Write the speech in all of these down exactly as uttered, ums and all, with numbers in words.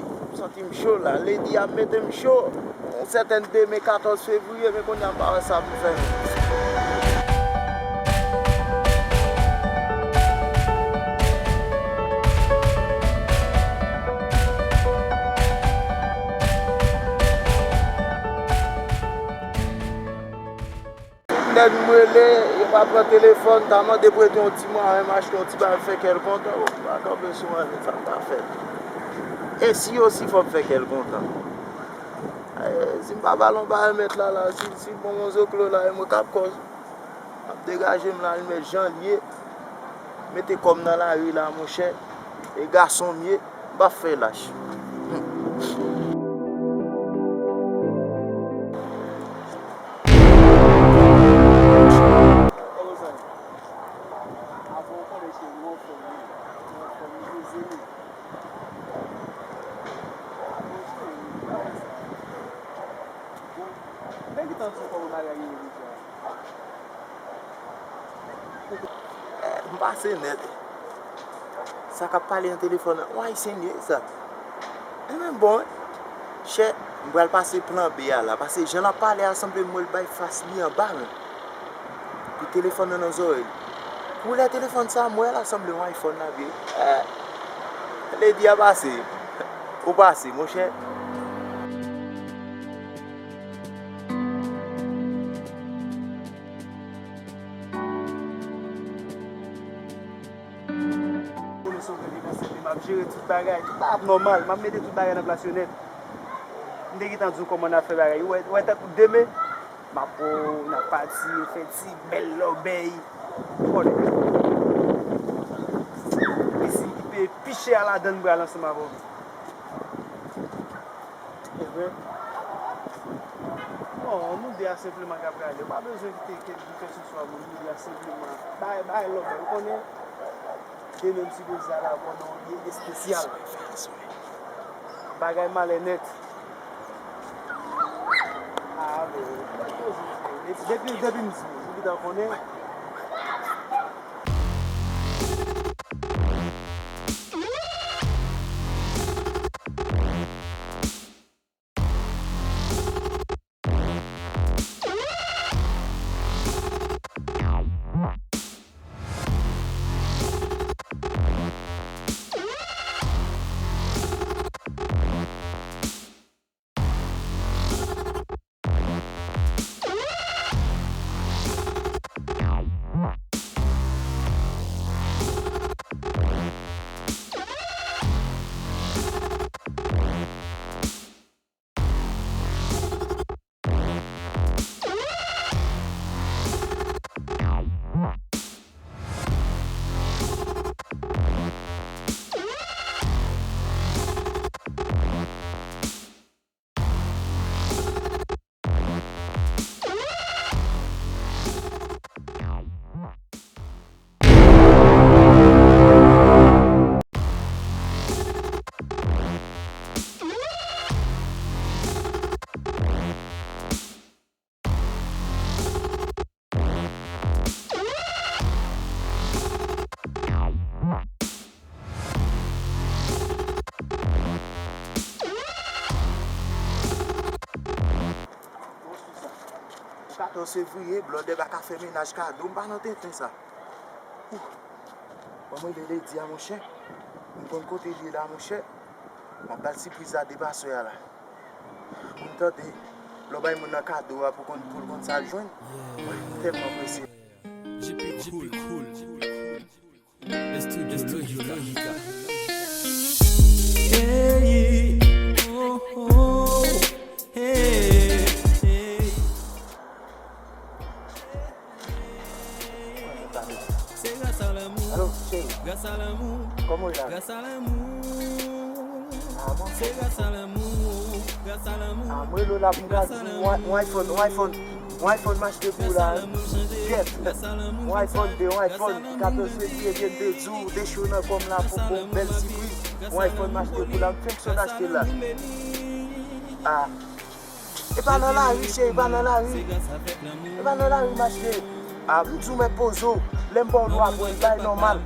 M santi m cho la. Lady ap mete m cho. Yon sètèn demen katòz fevriye, men kounye a m pa wè sa pou m fè menm. Nèg m rele, yo pa pran telefòn, ta mande prete yon ti mwayen, m achte yon ti bagay, fè kè l kontan, ou pa kanpe sou mwen, sa m ta fè. E si osi fò m fè kè l kontan. Eh, si m pa ba l yon bagay mèt la, la, si, si l ban m yon zoklo la, e mwen k ap kòz. M ap degaje m la, l mèt jan l ye. Mete kò m nan lari la, monchè. E gason m ye, m p ap fè lach. Nèg ki tann sou kòman bagay ye deja. Eh, m pase nèt. Sa k ap pale nan telefòn nan, yon ayisyen li ye sa. Ebyen bon, chè, m pral pase plan B a la, paske jan l ap pale a sanble m wè l bay fas li anba menm. Pou telefòn nan nan zòrèy li. Koulè telefòn sa a m wè la sanble yon iPhone l ap ye. Eh, lady a pase. Ou pase, monchè. Konnen se yon grenn inosante, m ap jere tout bagay, tout bagay ap nòmal, m ap mete tout bagay nan plas yo nèt. M te gentan di w kòman n ap fè bagay, ou wè, ou wè tankou demen, m ap pran w, n ap pati, fè ti bèl lòbèy, ou konnen. Pisi ki peye pi chè a ladan l pral ansanm avè w. Evre? Bon, nou de a senpleman k ap rale. Ou pa bezwen kite kèlkeswa moun, nou de a senpleman. Bay, bay lòbèy, ou konnen? Demen m sipoze al avè w nan yon lye espesyal. Bagay malè nèt. Ah, men, depi, depi, depi m di, ou gentan konnen. Katòz fevriye, blòdè pa ka fè mennaj kado, m pa nan tenten sa. Ouh. Ban mwen rele Lady a, monchè. M konn kote l ye la, monchè. M ap ba l sipriz la depi aswè a la. Moun tande, lè w bay moun nan kado a pou konn, pou l konn sa l jwenn. Mwen tèlman prese. J P Cool. Estudio Lógica. Hey, oh, oh, hey, hey. Alo, cheri. Kòman w ye la? Ah, bon. Ah, mwen rele w la pou m ka di w, yon iPhone, yon iPhone, yon iPhone m achte pou w la. Yèt. Yon iPhone de, yon iPhone katòz fevriye, byen m te di w, de cho nan kò m la pou, pou yon bèl sipriz. Yon iPhone m achte pou w la, m fenk sot achte l la. Ah. E pa nan lari, cheri, e pa nan lari. E pa nan lari m achte. A, m di w mèt poze w. Lè m ba w dwa bwè, bay nòmal.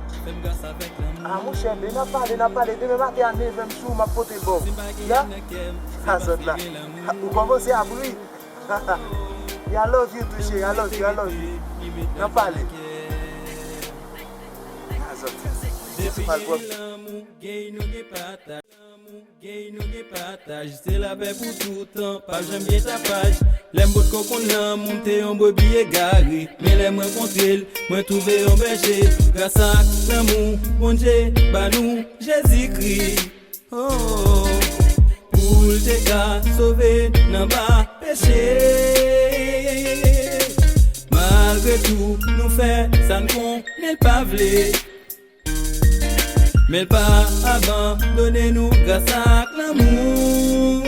A, monchè, lè n ap pale, n ap pale. Demen maten a nevè m sou, m ap pote l ba w. Ya? A, zòt la. A, ou kòmanse ap ri. I love you tou, cheri. I love you, I love you. N ap pale. A, zòt. Jezi pral pran. Gen nou gen pataj. Gen nou gen pataj, se lapè pou toutan, pa janm gen tapaj. Lè m potko konn lanmou, m te yon brebi egare. Men lè m rankontre l, mwen twouve yon bèje. Gras ak lanmou Bondye ba nou, Jezikri. Oh, pou l te ka sove n anba peche. Malgre tou, nou fè sa n konnen l pa vle. Men l pa abandone nou gras ak lanmou.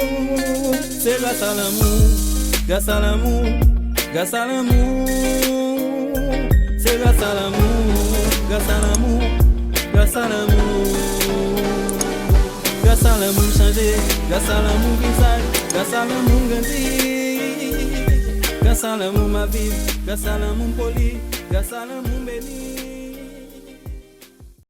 Se gras a lanmou, gras a lanmou, gras a lanmou. Se gras a lanmou, gras a lanmou, gras a lanmou. Gras a lanmou m chanje, gras a lanmou vizaj, gras a lanmou m grandi. Gras a lanmou m ap viv, gras a lanmou m poli, gras a lanmou m beni.